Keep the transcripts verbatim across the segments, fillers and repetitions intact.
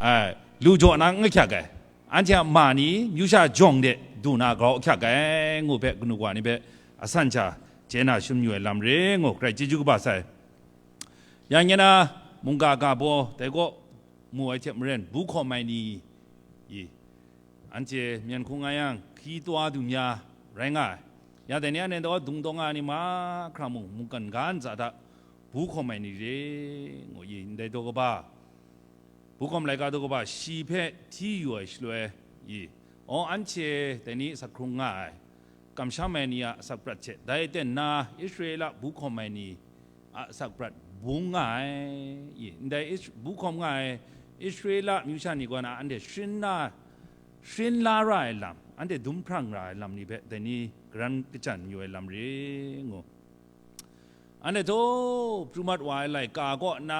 ai, lu jaw na n ahkyak ai, anhte a ma ni myu sha jawng de du na grau ahkyak ai, ngu hpe kanu wa ni hpe asan sha chye na shangun yu ai lam re ngu, grai chyeju kaba sai. Yang nye na mungga ga baw dai kaw mu ai hte maren, bu hkawm ai ni, i, anhte myen hkung nga yang, hkri taw du mya rai nga ai. Ya dai ni anhte taw dung taw nga ai ni mahkra mung, mungkan ga ntsa hta bu hkawm ai ni re, ngu i, ndai daw kaba, bu hkawm laika daw kaba shi hpe hti yu ai shaloi, i, aw, anhte dai ni asak hkrung nga ai, kamsham ai ni a asak prat hte dai aten na Israela bu hkawm ai ni a asak prat bung nga ai, i, ndai Is-, bu hkawm nga ai Israela myu sha ni kaw na anhte sharin la, sharin la ra ai lam, anhte dum hprang ra ai lam ni hpe dai ni karan kachyan yu ai lam re ngu. Anhte htaw pru mat wa ai laika kaw na,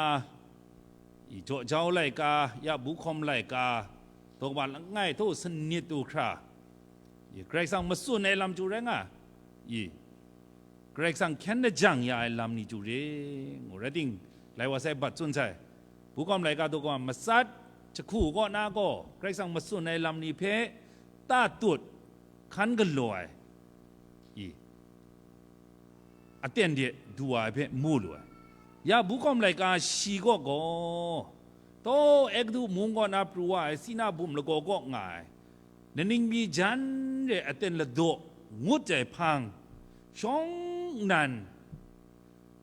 i, jaw jau laika ya bu hkawm laika, daw kaba langai htaw sanit du hkra, i, Karai Kasang matsun ai lam chyu rai nga, i, Karai Kasang hkyen lajang ya ai lam ni chyu re, ngu rai ting, lai wa sai bat tsun sai. Bu hkawm laika daw kaba matsat, jahku kaw na gaw, Karai Kasang matsun ai lam ni hpe tatut, hkan galaw ai, i, aten de du wa ai hpe mu lu ai. Ya bu hkawm laika shi kaw gaw, taw Egutu mung kaw na pru wa ai Sina bum lagaw kaw nga ai, Naning mi jan re aten ladaw ngut ai hpang, shawng nnan,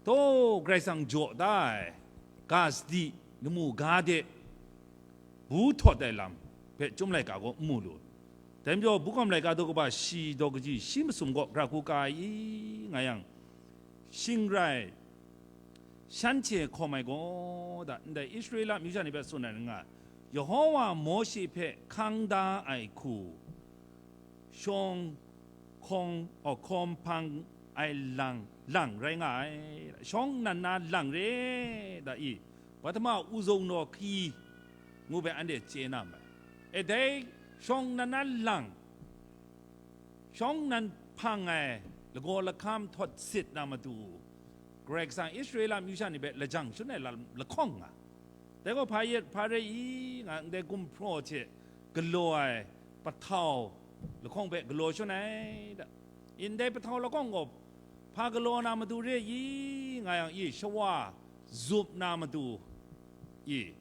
taw Karai Kasang jaw da ai, ga sadi, lamu ga de, bu htawt ai lam hpe chyum laika gaw n mu lu. Dai majaw, bu hkawm laika daw kaba shi daw kaji shi masum gaw gara hku ka ai i, nga yang, shing rai, shanhte hkawm ai gaw da, ndai Israela myu sha ni hpe tsun ai nga, Yehowa Mawshe hpe hkang da ai hku, shawng hkawng, aw, hkawm hpang ai lang, lang rai nga ai, shawng nnan na lang re da i, Patama Uzong naw hkri ngu hpe anhte chye na mai. E dai shawng nnan na lang, shawng nnan hpang ai lagaw lahkam htawt sit na matu, Karai Kasang Israela myu sha ni hpe lajang shangun ai lam lahkawng nga. Dai gaw hpa yet hpa rai i, nga ndai gumhpraw hte galaw ai pahtau lahkawng hpe galaw shangun ai da. Ndai pahtau lahkawng gaw hpa galaw na matu re i, nga yang i, shawa zup na matu i,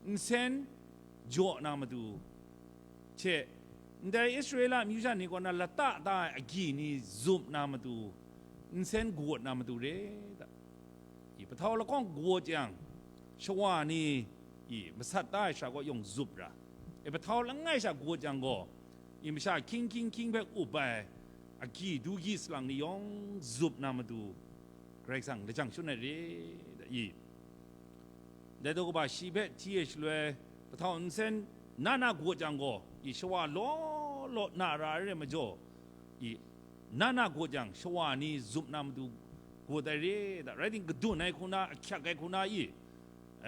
nsen jaw na matu hte, ndai Israela myu sha ni kaw na lata da ai agyi ni zup na matu, nsen gawt na matu re da. I, pahtau lahkawng gawt yang, shawa ni, i, masat da ai sha kaw yawng zup ra. E, pahtau langai sha gawt yang gaw, i, masha hkying hkying hkying hpe up ai agyi du gyi salang ni yawng zup na matu, Karai Kasang lajang shangun ai re da i. Dai daw kaba shi hpe hti ai shaloi, pahtau nsen na na gawt yang gaw, i, shawa law law na ra ai re majaw, i, na na gawt yang shawa ni zup na matu gawt ai re da, rai ting, kadun ai hku na, ahkyak ai hku na i,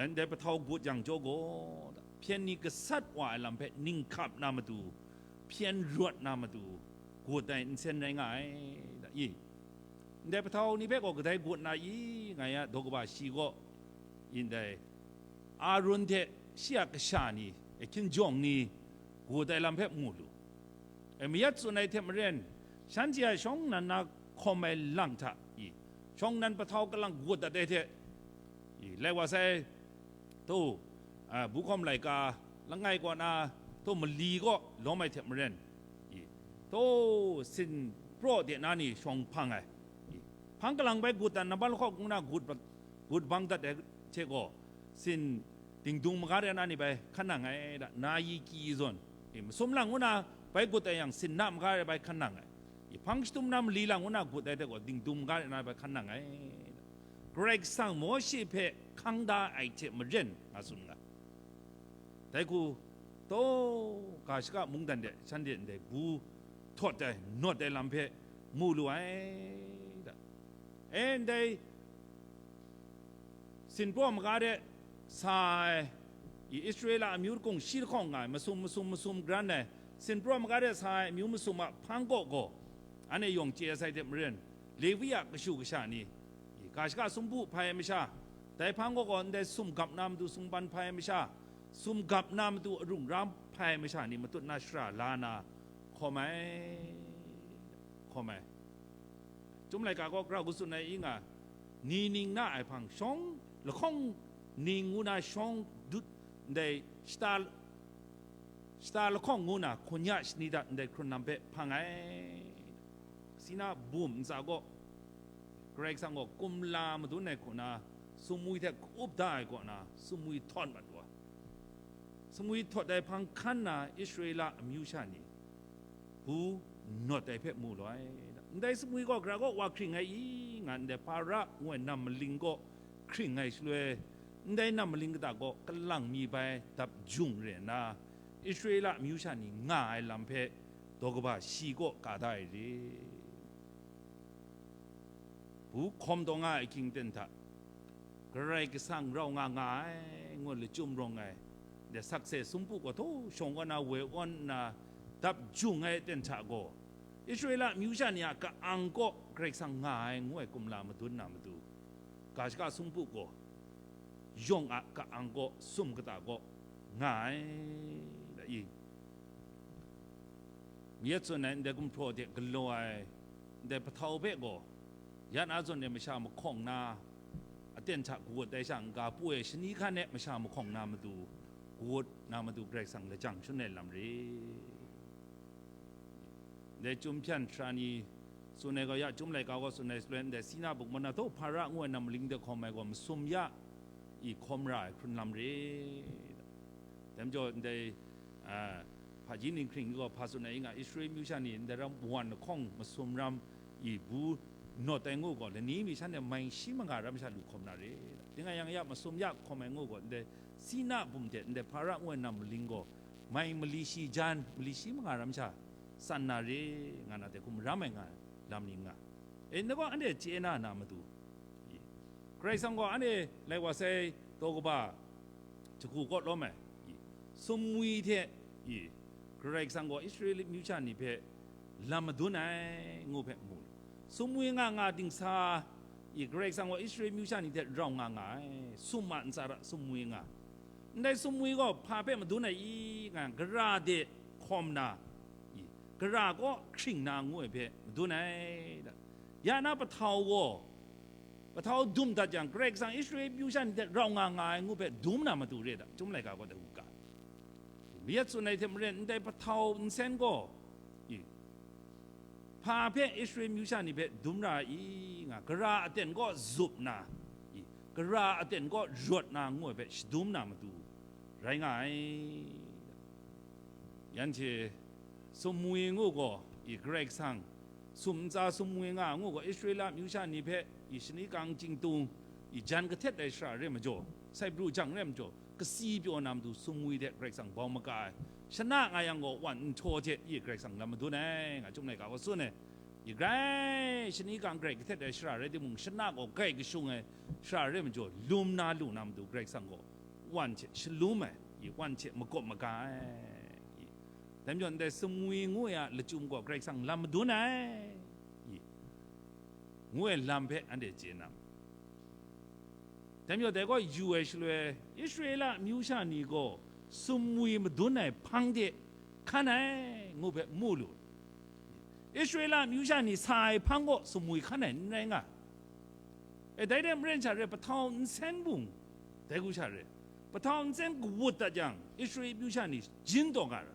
ndai pahtau gawt yang jaw gaw, hpyen ni gasat wa ai lam hpe ninghkap na matu, hpyen rawt na matu, gawt ai nsen rai nga ai da i. Ndai pahtau ni hpe gaw kadai gawt na i, nga ya, daw kaba shi gaw, ndai Arun hte shi a kasha ni, e, hkinjawng ni, gawt ai lam hpe mu lu. E, mayat tsun ai hte maren, shanhte a shawng nnan na hkawm ai lang hta i, shawng nnan pahtau kalang gawt dat ai hte, i, lai wa sai, taw, a, bu hkawm laika langai kaw na, taw mali kaw lawm ai hte maren, i, taw sin praw de na ni shawng hpang ai, i, hpang kalang bai gawt dan na ba lahkawk ngu na gawt ba-, gawt bang dat ai hte gaw, sin dingdung maga de na ni bai hkan nang ai da, na yi kyi zawn, i, masum lang ngu na bai gawt ai yang, sin na maga de bai hkan nang ai, i, hpang shatum na mali lang ngu na gawt ai hte gaw, dingdung maga de na bai hkan nang ai da. Karai Kasang Mawshe hpe hkang da ai hte maren, nga tsun nga. Dai hku, taw, ga shaka mungdan de shanhte ndai bu htawt ai, nawt ai lam hpe mu lu ai da. E, ndai sinpraw maga de sa ai, i, Israela amyu kung shi lahkawng nga ai, masum, masum, masum, gran ai, sinpraw maga de sa ai amyu masum a hpang kaw gaw, anhte yawng chye ai sai hte maren, Lewi a kashu kasha ni, i, ga shaka sumpu hpai ai masha, dai hpang kaw gaw ndai sumgap na matu sumpan hpai ai masha, sumgap na matu arung ram hpai masha ni matut na shara la na hkawm ai, hkawm ai. Chyum laika gaw grau katsun ai i nga, ni ning na ai hpang shawng lahkawng ning ngu na shawng dut ndai shata, shata lahkawng ngu na hkun ya shani dat ndai hkrun lam hpe hpang ai. Sina bum ntsa gaw Karai Kasang gaw kumla madun ai hku na sumwi hte ka-up da ai kaw na sumwi htawt mat wa. Sumwi htawt ai hpang hkan na Israela amyu sha ni bu nawt ai hpe mu lu ai. Ndai sumwi gaw gara kaw wa hkring ai i nga ndai Hpara ngu ai nam maling kaw hkring ai shaloi, ndai nam maling kata kaw kalang mi bai dap jung re nna, Israela amyu sha ni nga ai lam hpe daw kaba shi kaw ka da ai re. Bu hkawm taw nga ai ahkying ten hta, Karai Kasang rau nga nga ai, ngu lachyum rawng ai, de sakse sumpu gaw htaw shawng kaw na woi awn nna dap jung ai ten hta gaw, Israela amyu sha ni a ka-ang kaw Karai Kasang nga ai, ngu ai kumla madun na matu, ga shaka sumpu gaw, yawng a ka-ang kaw, sum kata kaw nga ai, da i. Myit tsun ai ndai gumhpraw de galaw ai ndai pahtau hpe gaw, ya na zawn e masha mahkawng na aten hta kawut ai sha n-ga, poi shani hkan e masha mahkawng na matu, kawut na matu Karai Kasang lajang shangun ai lam re. Ndai Chyum hpyan hkra ni tsun ai gaw, ya Chyum laika gaw tsun ai shaloi, ndai Sina bungma na htaw Hpara ngu ai nam maling de hkawm ai gaw, masum ya i hkawm ra ai hkrun lam re. Dai majaw, ndai, a, hpaji ninghkring gaw hpa tsun ai i nga, Israel myu sha ni ndai ram wan lahkawng masum ram i bu nawt ai ngu gaw, lani mi shanhte mai shi manga ram sha lu hkawm na re. Ting a yang ya masum ya hkawm ai ngu gaw, ndai Sina bum hte ndai Hpara ngu ai nam maling gaw, mai mali shi jan, mali shi manga ram sha tsan na re, nga na dai hkum ram ai nga lam ni nga. E, ndai gaw anhte chye na na matu, i, Karai Kasang gaw anhte lai wa sai daw kaba jahku kaw lawm ai, i, sumwi hte, i, Karai Kasang gaw Israel myu sha ni hpe lam madun ai ngu hpe mu. Sumwi nga nga dingsa, i, Karai Kasang gaw Israel myu sha ni hte rau nga nga ai, sum a ntsa ra sumwi nga. Ndai sumwi gaw hpa hpe madun ai i nga, gara de hkawm na, i, gara kaw hkring na ngu ai hpe madun ai. Ya na pahtau gaw, pahtau dum dat jang, Karai Kasang Israel myu sha ni hte rau nga nga ai ngu hpe dum na matu re da, Chyum laika gaw dai u ga. Myit tsun ai hte maren, ndai pahtau nsen gaw, i, hpa hpe Israel myu sha ni hpe dum ra ai i nga, gara aten kaw zup na, i, gara aten kaw rawt na ngu ai hpe shadum na matu rai nga ai. Yan hte sumwi ngu gaw, i, Karai Kasang, sum ntsa sumwi nga ngu gaw, Israela myu sha ni hpe, i, shani kang chingtung, i, jan kahtet ai shara re majaw, sai pru jang re majaw, kasi pyaw na matu sumwi hte Karai Kasang bau maga ai. Shana nga yang gaw, wan nhtawm hte i Karai Kasang lam madun ai, nga Chyum laika gaw tsun ai. I grai, shani kang grai kahtet ai shara rai timung, shana gaw grai kashung ai shara rai majaw, lum na lu na matu Karai Kasang gaw wan hte shalum ai, i wan hte makawp maga ai, i, dai majaw ndai sumwi ngu ai a lachyum gaw Karai Kasang lam madun ai, i, ngu ai lam hpe anhte chye na. Dai majaw dai gaw yu ai shaloi, Israela myu sha ni gaw sumwi madun ai hpang de hkan ai ngu hpe mu lu. Israela myu sha ni sa ai hpang gaw sumwi hkan ai n rai nga. E, dai hte maren sha re, pahtau nsen bung, dai hku sha re, pahtau nsen kawut dat jang, Israel myu sha ni jin taw nga ra.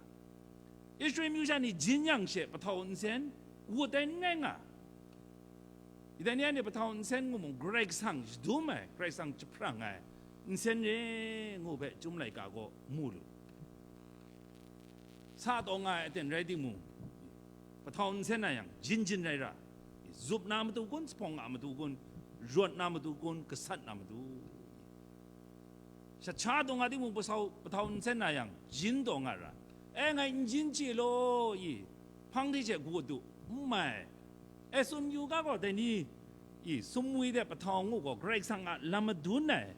Israel myu sha ni jin yang she pahtau nsen kawut ai n rai nga. Idai ni anhte pahtau nsen ngu mung, Karai Kasang shadum ai, Karai Kasang jahprang ai nsen re ngu hpe Chyum laika gaw mu lu. Sa taw nga ai aten rai timung, pahtau nsen na yang, jin jin rai ra, zup na matu kun, jahpawng a matu kun, rawt na matu kun, gasat na matu. Shat sha taw nga timung, pahtau nsen na yang, jin taw nga ra. E, ngai n jin chye law i, hpang hte she kawut du, n mai. E, tsun yu ga gaw, dai ni i, sumwi hte pahtau ngu gaw, Karai Kasang a lam madun ai,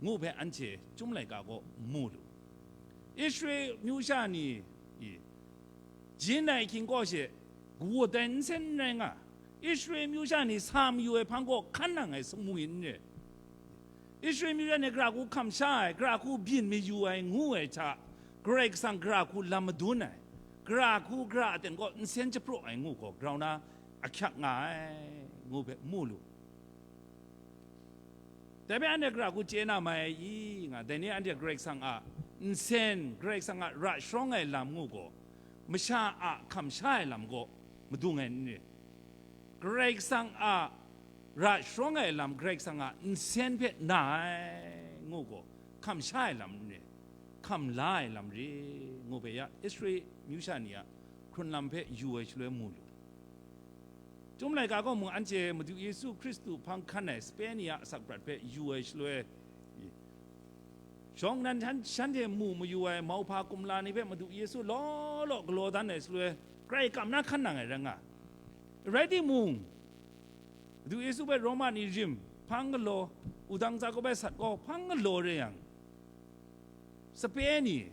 ngu hpe anhte Chyum laika gaw mu lu. Israel myu sha ni i, jin ai hkying kaw she, kawut ai nsen n rai nga, Israel myu sha ni sa mayu ai hpang gaw hkan nang ai sumwi n re. Israel myu rai nna gara hku hkam sha ai, gara hku byin mayu ai ngu ai hta, Karai Kasang gara hku lam madun ai, gara hku gara aten kaw nsen japraw ai ngu gaw grau na ahkyak nga ai, ngu hpe mu lu. Dai hpe anhte gara hku chye na mai ai i? Nga, dai ni anhte Karai Kasang a nsen, Karai Kasang a ra sharawng ai lam ngu gaw, masha a hkam sha ai lam gaw madung ai n re? Karai Kasang a ra sharawng ai lam, Karai Kasang a nsen hpe na ai ngu gaw, hkam sha ai lam n re, hkam la ai lam re, ngu hpe ya Israel myu sha ni a hkrun lam hpe yu ai shaloi mu lu. Chyum laika gaw mung anhte Madu Yesu Hkristu hpang hkan ai sape ni a asak prat hpe yu ai shaloi, shawng nnan htan shanhte mu mayu ai mauhpa kumla ni hpe Madu Yesu law law galaw dan ai shaloi, grai kam na hkan nang ai rai nga. Rai timung, Madu Yesu hpe Roma ni rim hpang galaw, wudang za kau bai sat gaw hpang galaw re yang, sape ni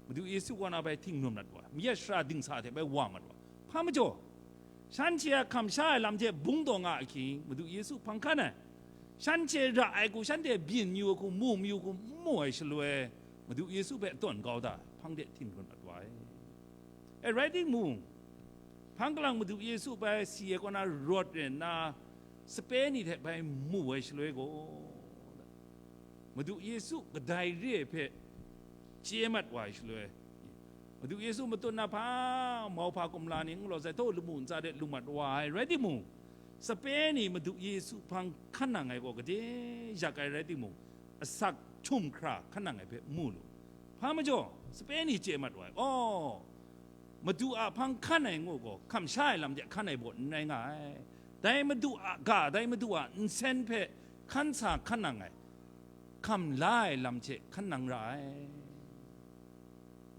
Madu Yesu kaw na bai htingrum mat wa, mayat shara dingsa hte bai wa mat wa. Hpa majaw, shanhte a hkam sha ai lam hte bung taw nga ahkying, Madu Yesu hpang hkan ai, shanhte ra ai hku, shanhte byin mayu ai hku, mu mayu ai hku, n mu ai shaloi, Madu Yesu hpe tawn kau da, hpang de htingrum mat wa ai. E rai timung, hpang galang Madu Yesu bai si ai kaw na rawt re nna, sape ni hte bai mu ai shaloi gaw, Madu Yesu kadai re ai hpe chye mat wa ai shaloi, Madu Yesu matut na hpa mauhpa kumla ni n galaw sai, htaw lamu ntsa de lu mat wa ai rai timung, sape ni Madu Yesu hpang hkan nang ai gaw gade yak ai rai timung, asak htum hkra hkan nang ai hpe mu lu. Hpa majaw, sape ni chye mat wa ai, aw, Madu a hpang hkan ai ngu gaw, hkam sha ai lam de hkan ai baw n rai nga ai. Dai Madu a ga, dai Madu a nsen hpe hkan sa hkan nang ai, hkam la ai lam hte hkan nang ra ai,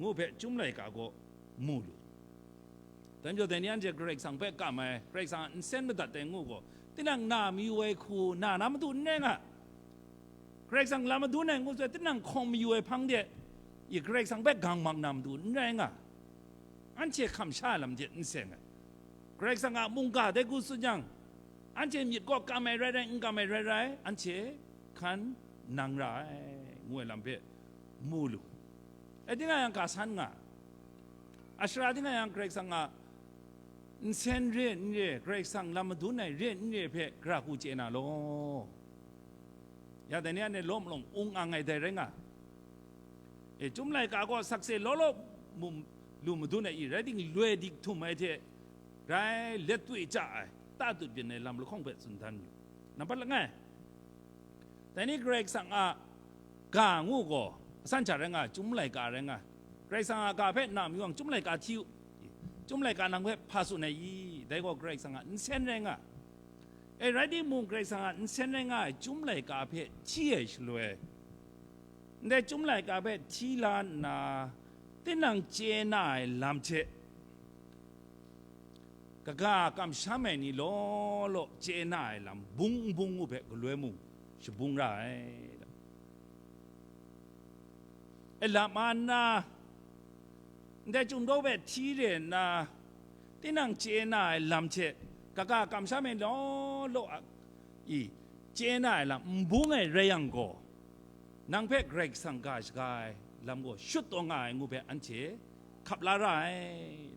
ngu hpe Chyum laika gaw mu lu. Dai majaw, dai ni anhte Karai Kasang hpe kam ai, Karai Kasang a nsen madat ai ngu gaw, tinang na mayu ai hku na na matu n rai nga. Karai Kasang lam madun ai ngu sai, tinang hkawm mayu ai hpang de, i Karai Kasang hpe gang mak na matu n rai nga. Anhte hkam sha ai lam de n seng ai. Karai Kasang a mungga dai hku tsun yang, anhte myit kaw kam ai rai rai, n kam ai rai rai, anhte hkan nang ra ai, ngu ai lam hpe mu lu. E, tinang yang ga san nga, a shara tinang yang Karai Kasang a nsen re n re, Karai Kasang lam madun ai re n re hpe gara hku chye na law. Ya dai ni anhte lawm lawng ung ang ai dai rai nga. E, Chyum laika gaw sakse law law mu, lu madun ai i, rai timung, loi dik htum ai hte rai let tui chya ai, ta tut byin ai lam lahkawng hpe tsun dan yu. Nampat langai, dai ni Karai Kasang a ga ngu gaw, asan hta rai nga, Chyum laika rai nga. Karai Kasang a ga hpe na mayu yang, Chyum laika hti u. Chyum laika nang hpe hpa tsun ai i? Dai gaw Karai Kasang a nsen rai nga. E, rai timung, Karai Kasang a nsen rai nga ai Chyum laika hpe hti ai shaloi, ndai Chyum laika hpe hti la nna, tinang chye na ai lam hte, kaga kamsham ai ni law law chye na ai lam bung n bung ngu hpe galoi mung shabung ra ai. E, lama nna, ndai Chyum daw hpe hti re nna, tinang chye na ai lam hte kaga kamsham ai law law a, i, chye na ai lam n bung ai rai yang gaw, nang hpe Karai Kasang ga shaga ai lam gaw shut taw nga ai ngu hpe anhte hkap la ra ai.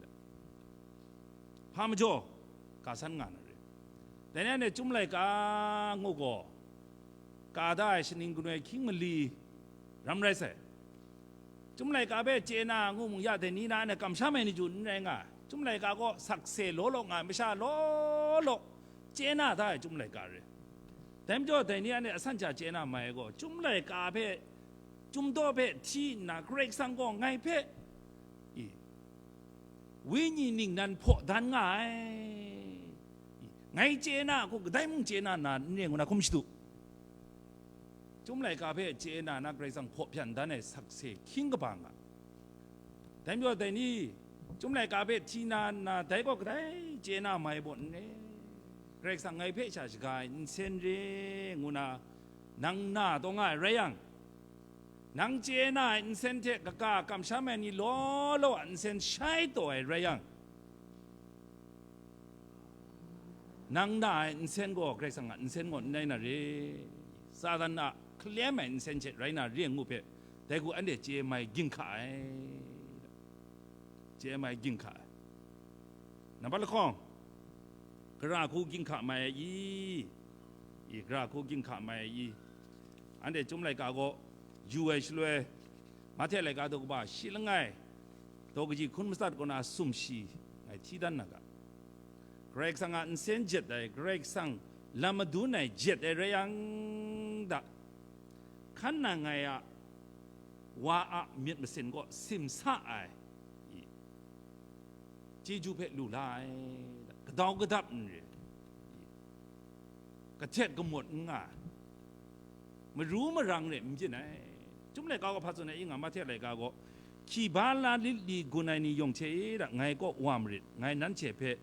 Hpa majaw, ga san nga na re. Dai ni anhte Chyum laika ngu gaw, ka da ai shaning kanu ai hkying mali ram rai sai. Chyum laika hpe chye na ngu mung ya, dai ni na anhte kamsham ai ni chyu n rai nga. Chyum laika gaw sakse law law nga ai, masha law law chye na da ai Chyum laika re. Dai majaw, dai ni anhte asan hta chye na mai ai gaw, Chyum laika hpe, Chyum daw hpe hti nna, Karai Kasang gaw ngai hpe, i, wenyi ningnan hpaw dan nga ai, i, ngai chye na hku kadai mung chye na na n re ngu na hkum shadu. Chyum laika hpe chye na na Karai Kasang hpaw hpyan dan ai sakse hkying kaba nga. Dai majaw, dai ni Chyum laika hpe hti na nna, dai gaw kadai chye na mai baw n re. Karai Kasang ngai hpe sha shaga ai nsen re ngu na, nang na taw nga ai rai yang, nang chye na ai nsen hte kaga kamsham ai ni law law a nsen shai taw ai rai yang, nang na ai nsen gaw Karai Kasang a nsen gaw n rai na re. Satan a Hkalem ai nsen hte rai na re ngu hpe, dai hku anhte chye mai ging hka ai. Chye mai ging hka ai. Nambat lahkawng, gara hku ging hka mai ai i? I, gara hku ging hka mai ai i? Anhte Chyum laika gaw yu ai shaloi, Mahte laika daw kaba shi langai, daw kaji hkun matsat kaw na sumshi ngai hti dan na ga. Karai Kasang a nsen jet ai, Karai Kasang lam madun ai jet ai rai yang da, hkan nang ai a wa a myit masin kaw simsa ai i, chyeju hpe lu la ai, kadau kadap n re, i, kahtet kamut n nga ai, maru marang re n byin ai. Chyum laika gaw hpa tsun ai i nga, Mahte laika gaw, hkyi ba la lit li gun ai ni yawng hte e da, ngai kaw wa marit, ngai nanhte hpe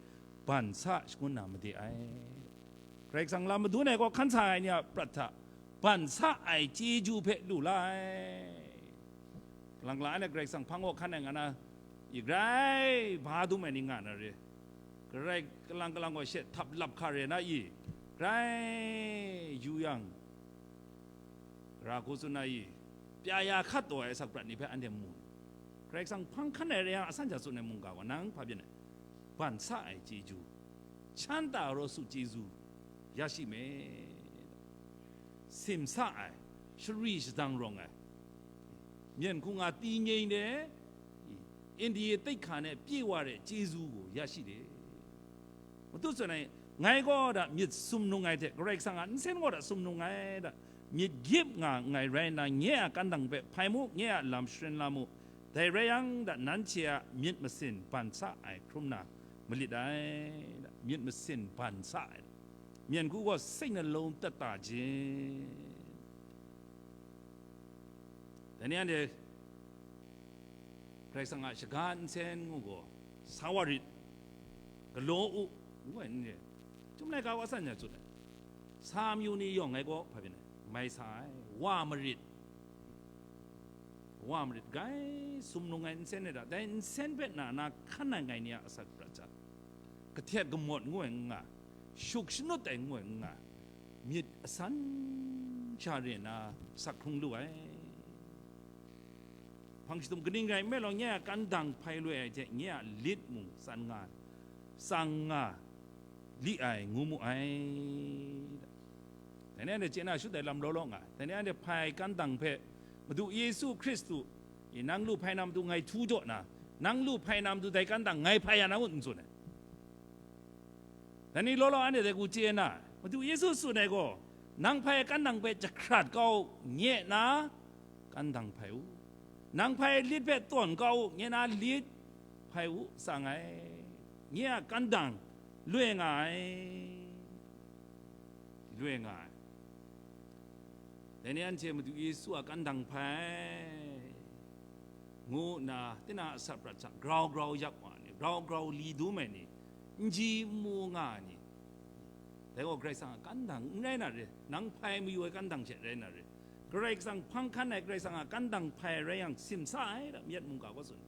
ban sa shangun na made ai. Karai Kasang lam madun ai gaw hkan sa ai ni a prat hta ban sa ai chyeju hpe lu la ai. Kalang kalang anhte Karai Kasang hpang gaw hkan ai nga na, i grai ba dum ai ni nga na re. Karai kalang kalang gaw she htap lap hka re na i? Grai yu yang, gara hku tsun na i? Pya ya hkat taw ai asak prat ni hpe anhte mu. Karai Kasang hpang hkan ai rai yang, asan hta tsun ai mungga gaw, nang hpa byin ai? Ban sa ai chyeju, shanta raw su chyeju ya shi me. Simsa ai, shari shadang rawng ai, myen hku nga ti nyei ne, India tit hka ne pye wa re chyeju gaw ya shi de. Madu tsun ai, ngai gaw da myit sumnung ai hte, Karai Kasang a nsen gaw da sumnung ai da, myit gyip nga nngai rai nna, nye a kandang hpe hpai mu, nye a lam sharin la mu. Dai rai yang da, nanhte a myit masin ban sa ai hkrum na malit ai da, myit masin ban sa ai. Myen hku gaw seng na lawm dat ta jin. Dai ni anhte Karai Kasang a shaga nsen ngu gaw, sa wa rit, galaw u, ngu ai n re. Chyum laika wa san ya tsun ai. Sa mayu ni yawng ai gaw hpa byin ai, mai sa ai, wa marit, wa marit, grai sumnung ai nsen rai da, dai nsen hpe na na hkan ai ngai ni a asak prat hta, kahtet kamut ngu ai n nga, shuk shanut ai ngu ai n nga, myit asan sha re na sak hkrung lu ai. Hpang shadum kaning rai nme law, nye a kandang hpai loi ai hte nye a lit mung tsan nga, tsang nga li ai, ngu mu ai. Dai ni anhte chye na shut ai lam law law nga, dai ni anhte hpai kandang hpe Madu Yesu Hkristu, i, nang lu hpai na matu ngai htu jaw na, nang lu hpai na matu dai kandang ngai hpai ya na mut n tsun ai. Dai ni law law anhte dai hku chye na, Madu Yesu tsun ai gaw, nang hpai kandang hpe jahkrat kau u, nye na kandang hpai u. Nang hpai lit hpe tawn kau u, nye na lit hpai u, tsang ai. Nye a kandang loi nga ai, loi nga ai. Dai ni anhte Madu Yesu a kandang hpai ngu nna, tinang a asak prat hta grau grau yak wa ai ni, grau grau li dum ai ni, n ji n mu nga ai ni, dai gaw Karai Kasang a kandang n rai na re, nang hpai mayu ai kandang hte rai na re. Karai Kasang hpang hkan ai Karai Kasang a kandang hpai rai yang, simsa ai da, myit mungga gaw tsun,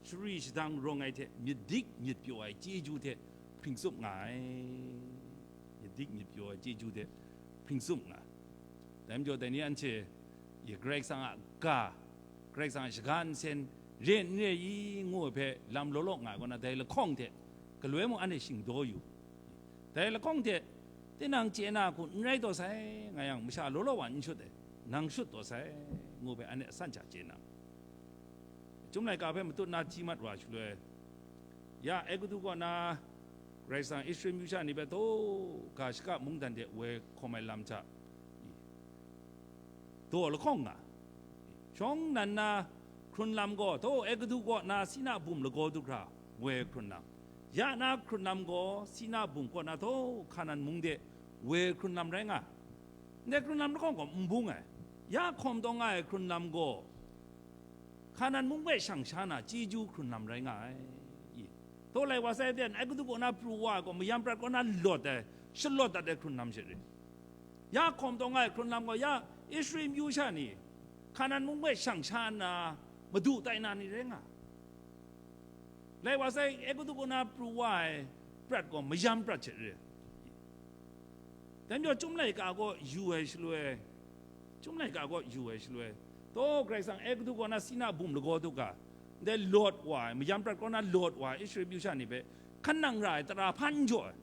shari shadang rawng ai hte myit dik myit pyaw ai chyeju hte hpring tsup nga ai. Myit dik myit pyaw ai chyeju hte hpring tsup nga ai. Dai majaw, dai ni anhte, i, Karai Kasang a ga, Karai Kasang a shaga nsen re n re i, ngu ai hpe lam law law nga ai kaw na, dai lahkawng hte galoi mung anhte shingdaw yu. Dai lahkawng hte tinang chye na hku n rai taw sai, nga yang, masha law law wa n shut ai, nang shut taw sai, ngu ai hpe anhte asan hta chye na. Chyum laika hpe matut na hti mat wa shaloi, ya Egutu kaw na Karai Kasang Israel myu sha ni hpe taw ga shaka mungdan de woi hkawm ai lam hta, daw lahkawng nga, shawng nnan na hkrun lam gaw, taw Egutu kaw na Sina bum lagaw du hkra woi hkrun lam, ya na hkrun lam gaw Sina bum kaw na taw Hkanan mung de woi hkrun lam rai nga. Ndai hkrun lam lahkawng gaw n bung ai. Ya hkawm taw nga ai hkrun lam gaw Hkanan mung hpe shang sha na chyeju hkrun lam rai nga ai. I, taw lai wa sai ten, Egutu kaw na pru wa ai gaw mayam prat kaw na lawt ai, shalawt dat ai hkrun lam she re. Ya hkawm taw nga ai hkrun lam gaw, ya Israel myu sha ni Hkanan mung hpe shang sha nna madu tai na ni rai nga. Lai wa sai, Egutu kaw na pru wa ai prat gaw mayam prat she re. Dai majaw, Chyum laika gaw yu ai shaloi, Chyum laika kaw yu ai shaloi, taw Karai Kasang Egutu kaw na Sina bum lagaw du ga, ndai lawt wa ai, mayam prat kaw na lawt wa ai Israel amyu sha ni hpe hkan nang ra ai tara hpa n jaw ai.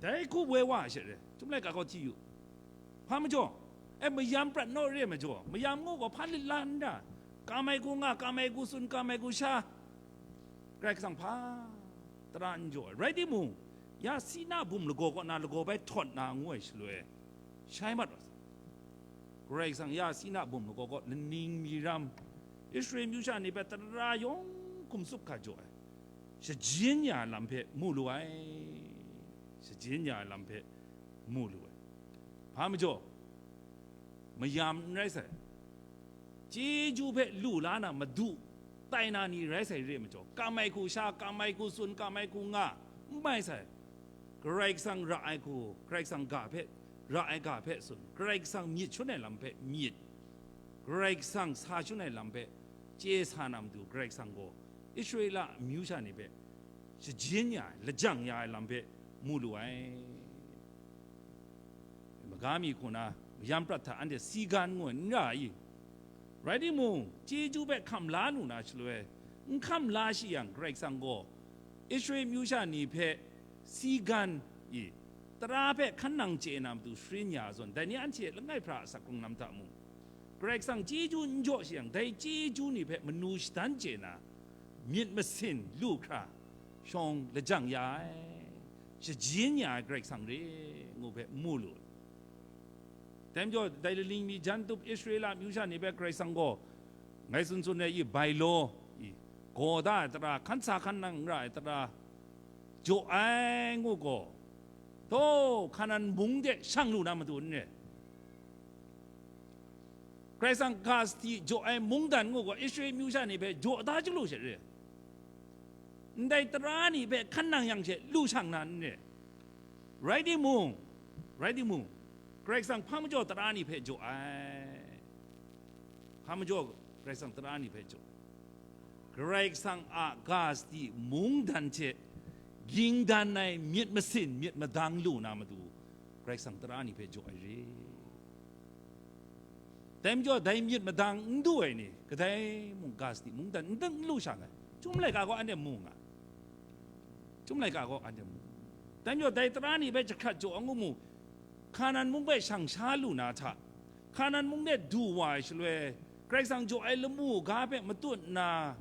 Dai hku woi wa ai she re, Chyum laika kaw hti yu. Hpa majaw, e, mayam prat naw re ai majaw, mayam ngu gaw hpa lit la n ra, kam ai hku nga, kam ai hku tsun, kam ai hku sha, Karai Kasang hpa tara n jaw ai. Rai timung, ya Sina bum lagaw kaw na lagaw bai htawt na ngu ai shaloi, shai mat wa sai. Karai Kasang ya Sina bum lagaw kaw laning mi ram, Israel amyu sha ni hpe tara yawng hkum tsup hkra jaw ai, shajin ya ai lam hpe mu lu ai, shajin ya ai lam hpe mu lu ai. Hpa majaw, mayam n rai sai, chyeju hpe lu la na madu tai na ni rai sai re ai majaw, kam ai hku sha, kam ai hku tsun, kam ai hku nga, n mai sai. Karai Kasang ra ai hku, Karai Kasang ga hpe, ra ai ga hpe tsun, Karai Kasang myit shangun ai lam hpe myit, Karai Kasang sa shangun ai lam hpe chye sa na matu, Karai Kasang gaw Israela amyu sha ni hpe shajin ya ai, lajang ya ai lam hpe mu lu ai. Maga mi hku na mayam prat hta anhte si gan ngu ai n ra i? Rai timung, chyeju hpe hkam la lu na shaloi, n hkam la shi yang, Karai Kasang gaw Israel amyu sha ni hpe si gan i, tara hpe hkan nang chye na matu sharin ya zawn, dai ni anhte langai hpra a asak hkrung lam hta mung, Karai Kasang chyeju n jaw shi yang, dai chyeju ni hpe manu shadan chye na, myit masin lu hkra, shawng lajang ya ai, shajin ya ai Karai Kasang re ngu hpe mu lu ai. Dai majaw, dai laning mi jan tup Israela amyu sha ni hpe Karai Kasang gaw, ngai tsun tsun ai i, bai law i, gaw da ai tara, hkan sa hkan nang n ra ai tara jaw ai ngu gaw, taw, Hkanan mung de shang lu na matu n re. Karai Kasang ga sadi jaw ai mungdan ngu gaw, Israel amyu sha ni hpe jaw da chyalu she re. Ndai tara ni hpe hkan nang yang she lu shang na n re. Rai timung, rai timung, Karai Kasang hpa majaw tara ni hpe jaw ai. Hpa majaw Karai Kasang tara ni hpe jaw ai. Karai Kasang a ga sadi mungdan hte ging dan ai myit masin, myit madang lu na matu, Karai Kasang tara ni hpe jaw ai re. Dai majaw, dai myit madang n du ai ni, kadai mung ga sadi mungdan n dang n lu shang ai. Chyum laika gaw anhte mu nga. Chyum laika gaw anhte mu. Dai majaw, dai tara ni hpe jahkrat jaw ai ngu mu, Hkanan mung hpe shang sha lu na hta, Hkanan mung de du wa ai shaloi, Karai Kasang jaw ai lamu ga hpe matut nna,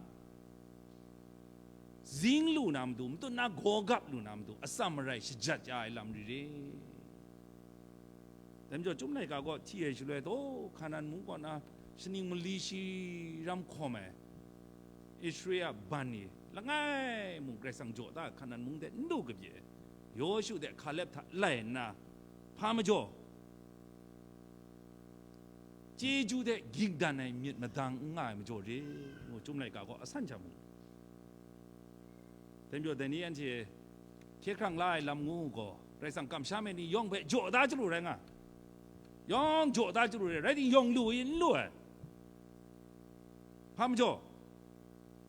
zing lu na matu, matut na gaw gap lu na matu, atsam arai shajat ya ai lam ri re. Dai majaw, Chyum laika gaw hti ai shaloi, taw, Hkanan mung kaw na shaning mali shi ram hkawm ai Israela ban ni langai mung Karai Kasang jaw da ai Hkanan mung de n du kabye ai, Yawshu de Hkaleb hta lai nna, hpa majaw, chyeju de ging dan ai myit madang n nga ai majaw re, ngu Chyum laika gaw asan sha mu. Dai majaw, dai ni anhte hkye hkrang la ai lam ngu gaw, Karai Kasang kamsham ai ni yawng hpe jaw da chyalu rai nga, yawng jaw da chyalu rai, rai timung, yawng lu i n lu ai. Hpa majaw,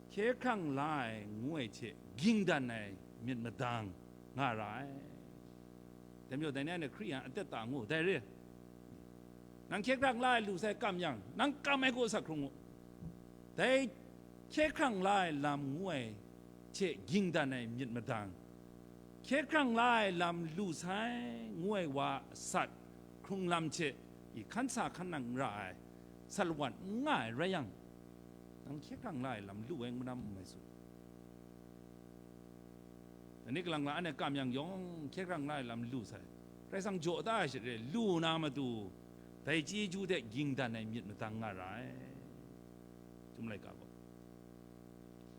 hkye hkrang la ai ngu ai hte ging dan ai myit madang nga ra ai. Dai majaw, dai ni anhte Hkristu a atet ta ngu, dai re. Nang hkye hkrang la ai lu sai kam yang, nang kam ai hku asak hkrung u. Dai hkye hkrang la ai lam ngu ai hte ging dan ai myit madang, hkye hkrang la ai lam lu sai ngu ai wa a sat hkrung lam hte i hkan sa hkan nang n ra ai, sat lawan n nga ai rai yang, nang hkye hkrang la ai lam lu ai ngu na n mai su. Dai ni kalang la anhte kam yang yawng hkye hkrang la ai lam lu sai, Karai Kasang jaw da ai sha re, lu na matu, dai chyeju hte ging dan ai myit madang nga ra ai. Chyum laika gaw,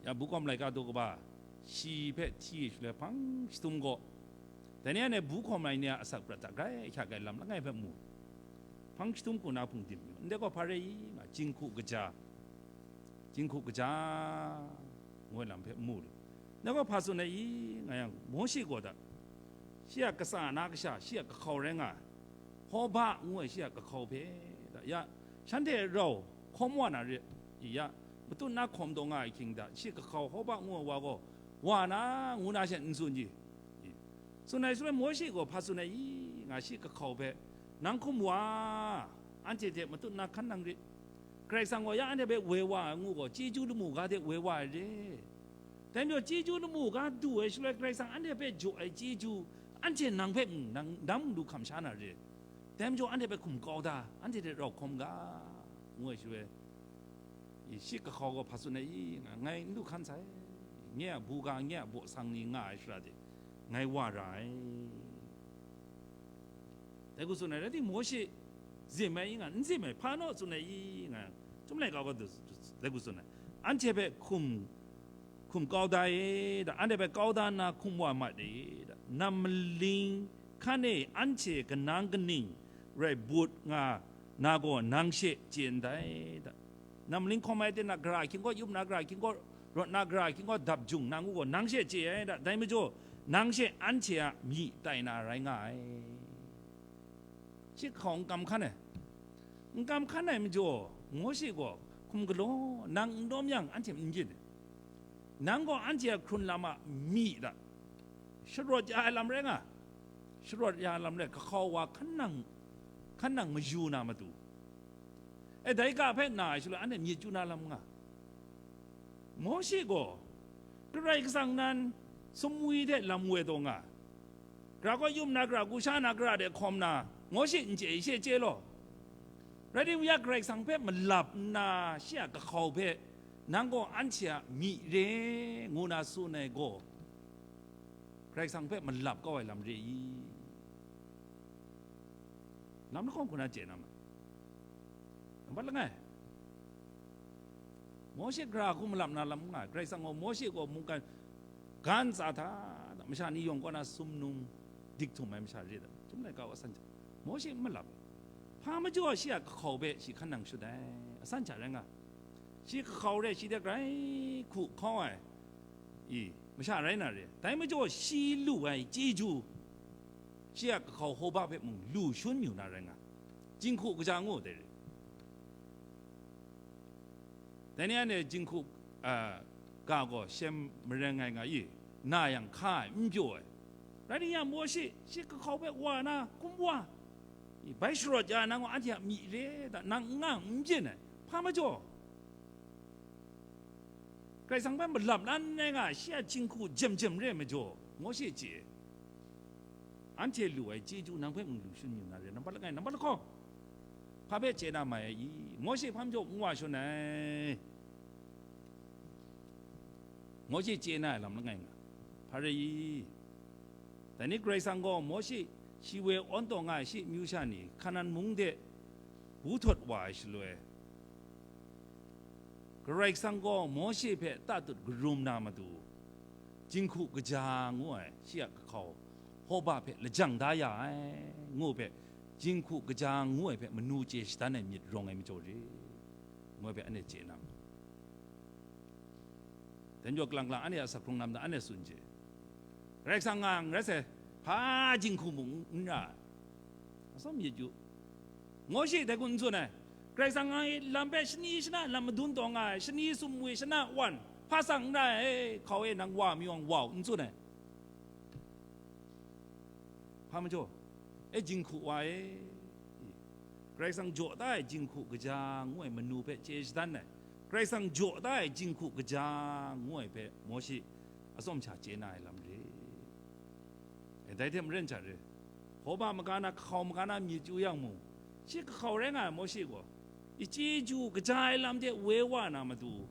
ya, Bukhawm laika daw kaba shi hpe hti shaloi hpang jahtum gaw, dai ni anhte Bukhawm ai ni a asak prat hta grai hkya grai lam langai hpe mu. Hpang jahtum hku na hpung dim yu, ndai gaw hpa rai i nga, jinghku kaja, jinghku kaja ngu ai lam hpe mu lu. Ndai gaw hpa tsun ai i nga yang, Mawshe gaw da, shi a katsa na kasha, shi a kahkau rai nga ai, Hawba ngu ai shi a kahkau hpe da, ya, shanhte rau hkawm wa na re i, ya, matut na hkawm taw nga ai hkying da, shi kahkau Hawba ngu ai wa gaw wa na, ngu na she n tsun i? Tsun ai shaloi Mawshe gaw hpa tsun ai i nga, shi kahkau hpe Nang hkum wa, anhte hte matut na hkan nang rit. Karai Kasang gaw ya anhte hpe woi wa ai ngu gaw, chyeju lamu ga hte woi wa ai re. Dai majaw, chyeju lamu ga du ai shaloi, Karai Kasang anhte hpe jaw ai chyeju, anhte nang hpe mung, nang, nang mung du hkam sha na re. Dai majaw, anhte hpe hkum kau da, anhte hte rau hkawm ga, ngu ai shaloi, i, shi kahkau gaw hpa tsun ai i, nga, ngai n du hkan sai, nye a buga, nye a baw sang ni nga ai shara de, ngai wa ra ai. Dai hku tsun ai, rai timung, Mawshe zim ai i nga, n zim ai, hpa naw tsun ai i nga, Chyum laika gaw dai hku tsun ai, anhte hpe hkum, hkum kau da e, da, anhte hpe kau da nna hkum wa mat e, da, nam maling hkan e anhte kanang kaning rai but nga na gaw nang she chye ndai, da. Nam maling hkawm ai ten a gara ahkying kaw, yup na gara ahkying kaw, rawt na gara ahkying kaw dap jung na ngu gaw, nang she chye ai, da, dai majaw, nang she anhte a myi tai na rai nga ai. Shi kahkau n kam hkan ai. N kam hkan ai majaw, Mawshe gaw hkum galaw, nang n lawm yang, anhte n byin ai. Nang gaw anhte a hkrun lam a myi hta sharawt ya ai lam rai nga, sharawt ya ai lam rai, kahkau wa hkan nang, hkan nang mayu na matu, e, dai ga hpe na ai shaloi, anhte myit chyu na lam nga. Mawshe gaw Karai Kasang nan sumwi hte lam woi taw nga, gara kaw, yup na gara, gu sha na gara de hkawm na, Mawshe n chye, shi chye law. Rai timung, ya Karai Kasang hpe malap nna, shi a kahkau hpe, nang gaw anhte a myi re, ngu na tsun ai gaw, Karai Kasang hpe malap kau ai lam re i? Lam lahkawng hku na chye na ma? Nambat langai, Mawshe gara hku malap na lam n nga ai. Karai Kasang gaw Mawshe gaw mungkan gan tsa hta, masha ni yawng kaw na sumnung dik htum ai masha re ai, Chyum laika gaw asan hta, Mawshe n malap ai. Hpa majaw shi a kahkau hpe shi hkan nang shut ai, asan hta rai nga. Shi kahkau re, shi de grai hku hkau ai, i, masha rai na re. Dai majaw, shi lu ai chyeju, shi a kahkau Hoba hpe mung lu shun yu na rai nga, jinghku kaja ngu dai re. Dai ni anhte jinghku, a, ga gaw shem mareng ai nga i, na yang hka ai, n pyaw ai. Rai nna, Mawshe shi kahkau hpe wa na hkum wa, i, bai sharawt ya, nang gaw anhte a myi re, da, nang n nga n byin ai, hpa majaw, Karai Kasang hpe malap lan ai nga, shi a jinghku jem jem re ai majaw, Mawshe chye, anhte lu ai chyeju nang hpe mung lu shun yu na re, nambat langai, nambat lahkawng, hpa hpe chye na mai ai i? Mawshe hpa majaw n wa shun ai. Mawshe chye na ai lam langai nga, hpa rai i? Dai ni, Karai Kasang gaw Mawshe shi woi awn taw nga ai shi amyu sha ni Hkanan mung de bu htawt wa ai shaloi, Karai Kasang gaw Mawshe hpe tatut karum na matu, jinghku kaja ngu ai shi a kahkau Hoba hpe lajang da ya ai, ngu hpe, jinghku kaja ngu ai hpe manu chye shadan ai myit rawng ai majaw re, ngu ai hpe anhte chye na ma? Dai majaw, kalang kalang, anhte a sak hkrung lam hta anhte tsun chye, Karai Kasang nga n rai sai, hpa jinghku mung n ra ai. Atsawm myit yu. Mawshe dai hku n tsun ai. Karai Kasang nang hte lam hpe shani shana lam madun taw nga ai, shani sumwi shana wan, hpa tsang n ra ai, hkau e nang wa mayawng wa u, n tsun ai. Hpa majaw, e, jinghku wa e, Karai Kasang jaw da ai jinghku kaja ngu ai manu hpe chye shadan ai, Karai Kasang jaw da ai jinghku kaja ngu ai hpe Mawshe atsawm sha chye na ai lam re. E, dai hte maren sha re, Hoba maga na, kahkau maga na myit chyu yang mung, shi kahkau rai nga ai Mawshe gaw, i, chyeju kaja ai lam hte woi wa na matu,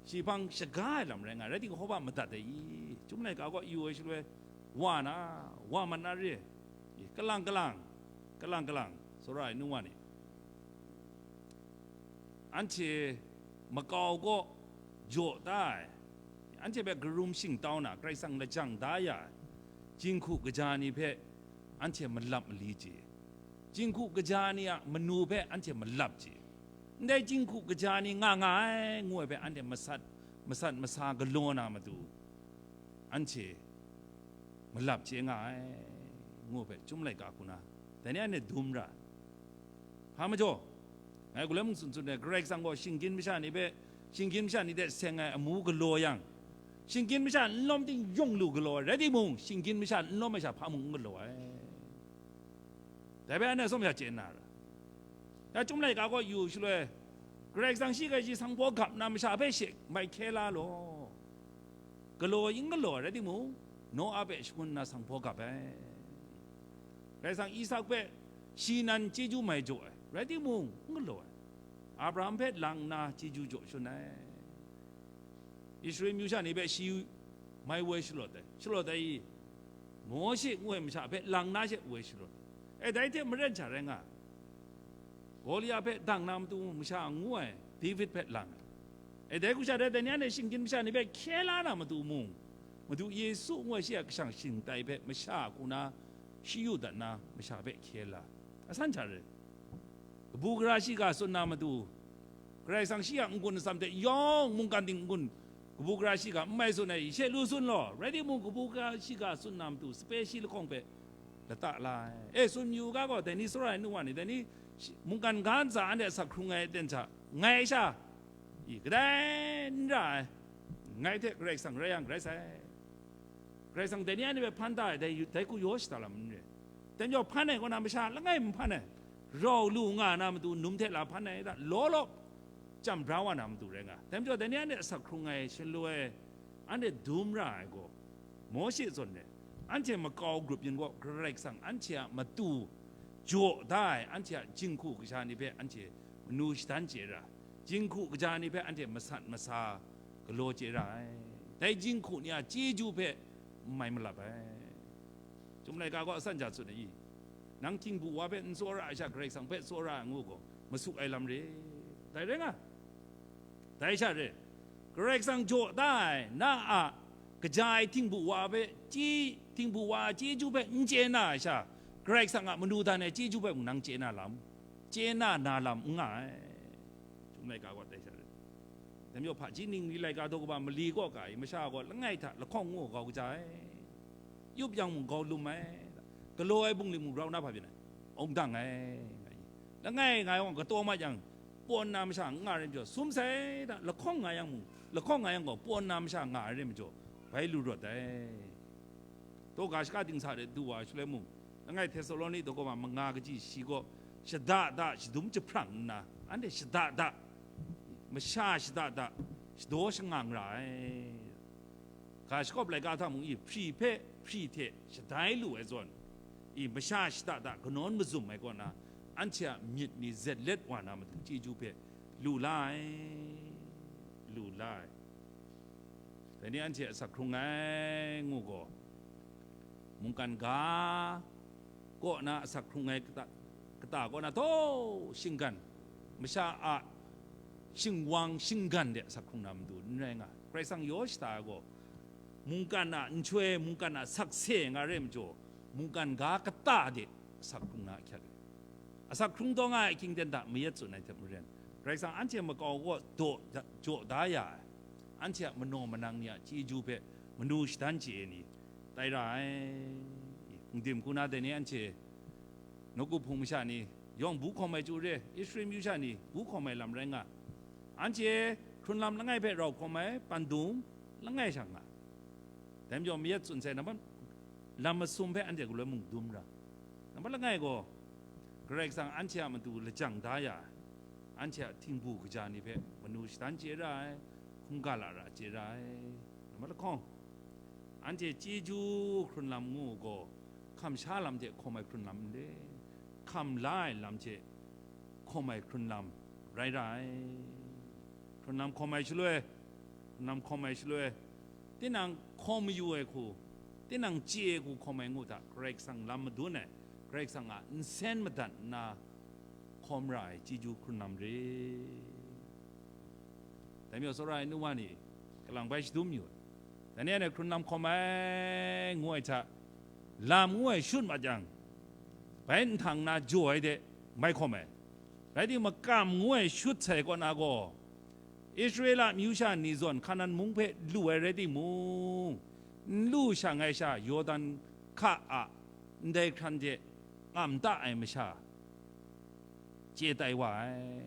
shi hpang shaga ai lam rai nga ai, rai timung, Hoba madat ai i? Chyum laika gaw yu ai shaloi, wa na, wa mat na re, i, kalang kalang, kalang kalang, tsawra ai nu wa ni, anhte makau kaw jaw da ai, anhte hpe karum shingtau na, Karai Kasang lajang da ya ai jinghku kaja ni hpe anhte malap mali chye, jinghku kaja ni a manu hpe anhte malap chye, ndai jinghku kaja ni nga nga ai, ngu ai hpe anhte masat, masat masa galaw na matu, anhte malap chye nga ai, ngu hpe Chyum laika hku na, dai ni anhte dum ra ai. Hpa majaw, ngai galoi mung tsun tsun ai, Karai Kasang gaw shinggyim masha ni hpe, shinggyim masha ni hte seng ai amu galaw yang, shinggyim masha n lawm ting yawng lu galaw ai, rai timung, shinggyim masha n lawm ai sha hpa mung n galaw ai. Dai bai anhte tsawm sha chye na ra. Ya chyum laika kaw yu shaloi, Karai Kasang shi hkrai shi sanghpaw gap nna masha hpe she mai hkye la law. Galaw yin galaw ai rai timung, Noa hpe shangun nna sanghpaw gap ai. Karai Kasang Isak hpe shi nan chyeju mai jaw ai, rai timung, n galaw ai. Abraham hpe lang nna chyeju jaw shun ai. Israel myu sha ni hpe shi mai woi shalawt ai, shalawt ai i, Mawshe ngu ai masha hpe lang na she woi shalawt ai. E, dai hte maren sha rai nga, Gawlia hpe dang na matu masha ngu ai David hpe lang ai. E, dai hku sha rai, dai ni anhte shinggyim masha ni hpe hkye la na matu mung, Madu Yesu ngu ai shi a kashang shingtai hpe masha hku na shi yu dat na masha hpe hkye la, asan sha rai. Kabu gara shiga tsun na matu, Karai Kasang shi a n-gun atsam hte yawng mungkan ting n-gun kabu gara shiga n mai tsun ai, she lu tsun law, rai timung, kabu gara shiga tsun na matu, sape shi lahkawng hpe lata la ai. E, tsun yu ga gaw, dai ni tsawra ai nu wa ni, dai ni shi-, mungkan ga ntsa anhte asak hkrung ai aten hta, ngai sha, i, kadai n ra ai, ngai hte Karai Kasang rai yang, rai sai. Karai Kasang dai ni anhte hpe hpan da ai, dai yu-, dai hku yaw shada lam n re. Dai majaw hpan ai kaw na masha langai mi hpan ai, rau lu nga na matu num hte la hpan ai da, law law chyam bra wa na matu rai nga. Dai majaw dai ni anhte asak hkrung ai shaloi, anhte dum ra ai gaw, Mawshe zawn re, anhte makau grup yin gaw Karai Kasang anhte a matu jaw da ai, anhte a jinghku kasha ni hpe anhte manu shadan chye ra, jinghku kaja ni hpe anhte masat masa galaw chye ra ai. Dai jinghku ni a chyeju hpe n mai malap ai. Chyum laika gaw asan ja tsun ai i? Nang htingbu wa hpe n tsawra ai sha, Karai Kasang hpe tsawra ai ngu gaw, masuk ai lam re. Dai rai nga, dai sha re, Karai Kasang jaw da ai, na a kaja ai htingbu wa hpe chye, htingbu wa a chyeju hpe n chye na ai sha, Karai Kasang a manu dan ai chyeju hpe mung nang chye na lam, chye na na lam n nga ai. Chyum laika gaw dai sha re. Dai majaw hpaji ningli laika daw kaba mali kaw ka i, masha gaw langai hta lahkawng ngu gau kaja ai, yup yang mung gau lum ai, galaw ai bungli mung rau na hpa byin ai, awng dang ai, nga i. Langai nga yang kataw mat yang, pawn na masha n nga rai majaw, sum sai hta lahkawng nga yang mung, lahkawng nga yang gaw, pawn na masha nga ai rai majaw, bai lu rawt ai. Daw ga shaka dingsa de du wa ai shaloi mung, langai Htesaloni daw kaba manga kaji shi gaw shada da shadum jahprang nna, anhte shada da, masha shada da, shadaw shangang ra ai. Ga shakawp laika hta mung i, hpri hpe hpri hte shadai lu ai zawn, i, masha shada da kanawn mazum ai kaw na, anhte a myit ni zet let wa na matu chyeju hpe lu la ai, lu la ai. Dai ni anhte asak hkrung ai ngu gaw, mungkan ga kaw na asak hkrung ai kata, kata kaw na taw shinggan, masha a shingwang shinggan de asak hkrung na matu n rai nga. Karai Kasang yaw shada ai gaw, mungkan a nhtoi, mungkan a sakse nga re majaw, mungkan ga kata de asak hkrung na ahkyak ai. Asak hkrung taw nga ai ahkying ten hta mayat tsun ai hte maren, Karai Kasang anhte makau kaw daw da, jaw da ya ai, anhte a manaw manang ni a chyeju hpe manu shadan chye ai ni tai ra ai. Ndim hku na dai ni anhte nawku hpung masha ni yawng bu hkawm ai chyu re, Israel myu sha ni bu hkawm ai lam rai nga, anhte hkrun lam langai hpe rau hkawm ai pandum langai sha nga. Dai majaw mayat tsun sai, nambat lam masum hpe anhte galoi mung dum ra. Nambat langai gaw, Karai Kasang anhte a matu lajang da ya ai, anhte a htingbu kaja ni hpe manu shadan chye ra ai, hkungga lara chye ra ai. Nambat lahkawng, anhte chyeju hkrun lam ngu gaw, hkam sha lam hte hkawm ai hkrun lam n re, hkam la ai lam hte hkawm ai hkrun lam rai ra ai. Hkrun lam hkawm ai shaloi, hkrun lam hkawm ai shaloi, tinang hkawm mayu ai hku, tinang chye ai hku hkawm ai ngu hta, Karai Kasang lam madun ai, Karai Kasang a nsen madat nna hkawm ra ai chyeju hkrun lam re. Dai majaw tsawra ai nu wa ni, kalang bai shadum yu ai. Dai ni anhte hkrun lam hkawm ai ngu ai hta, lam ngu ai shut mat yang, bai nhtang na jaw ai de mai hkawm ai. Rai timung, makam ngu ai shut sai kaw na gaw, Israela myu sha ni zawn Hkanan mung hpe lu ai rai timung, n lu shang ai sha, Yawdan hka a ndai hkran hte ngam ta ai masha chye tai wa ai.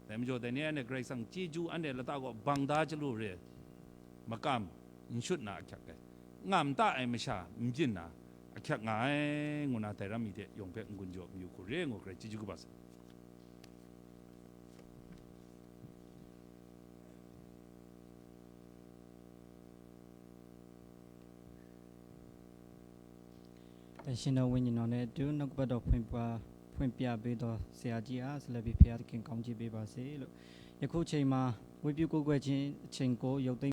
Dai majaw, dai ni anhte Karai Kasang chyeju anhte lata kaw bang da chyalu re, makam n shut na ahkyak ai, ngam ta ai masha n byin na ahkyak nga ai, ngu na dai ram mi hte yawng hpe n-gun jaw mayu hku re ai ngu, Karai chyeju kaba sai. တန်ရှင်တော်ဝိညာဉ်တော်နဲ့အတူနှုတ်ကပတ်တော်ဖွင့်ပြဖွင့်ပြပေးသောဆရာကြီးအားဆက်လက်ပြီးဘုရားသခင်ကောင်းချီးပေးပါစေလို့ယခုအချိန်မှာဝတ်ပြုကိုးကွယ်ခြင်းအချိန်ကိုရုပ်သိမ်း